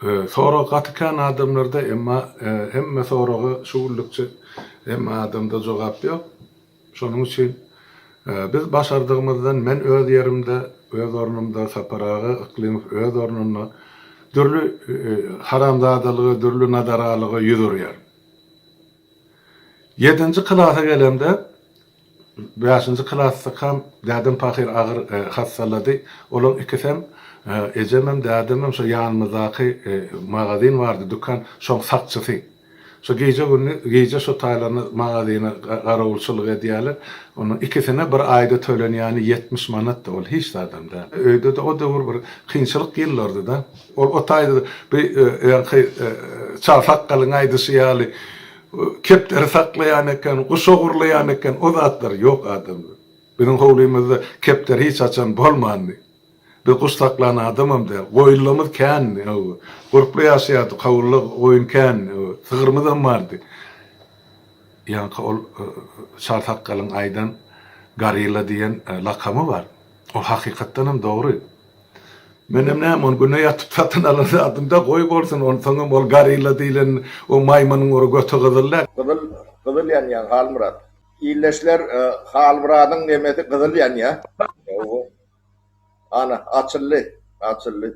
Sorag gaty kän adamlarda, emma hemme soraga şu günlükçe hemme adamda jogap ýok. Şonuň üçin biz başardygymyzdan men öz ýerimde, öz ornumda, Sapar aga Yklymow öz ornunda dürli haramzadalyga, dürli nadaralyga ýüz urýar. Ýedinji klasa gelemde, bäşinji klasdakam dädem pahyr agyr hassalady. Olaň ikisem, ejemem, dädemem şo ýanymyzdaky magazin bardy, dükan, şoň sakçysy. Şo gije-gündiz, gije şo taýlaryna magazyna garawulçylyk edýärler. Onuň ikisine bir aýda tölenýäni 70 manatdy, ol hiç zadam däl. Öýde-de o döwür bir kynçylyk ýyllardy-da. Ol o taýda bir ýaňky çal sakgalyň aýdyşy ýaly kepderi saklaýan eken, guş ogurlaýan eken, o zatlar ýok adamda. Biziň howlymyzda kepderi hiç haçan bolmandy. Biz guş saklan adamam däl. Goýunlarymyz kändi, hawa. Gurply ýaşaýardyk, howluda goýun kändi, hawa. Sygrymyzam bardy. Ýaňky ol çal sakgalyň aýdan gorilla diýen lakamy bar. Ol hakykatdanam dogry. Menem näme ony güne ýatyp satyn alan zadym-da, goý bolsun, onsoňam ol gorilla diýlen o maýmynyň bir göti gyzyl däl. Gyzyl, gyzyl ýanýaň, Halmyrat. Ildeşler, Halmyradyň nemesi gyzyl ýanýa. Hawa. Ana, açyldy, açyldy.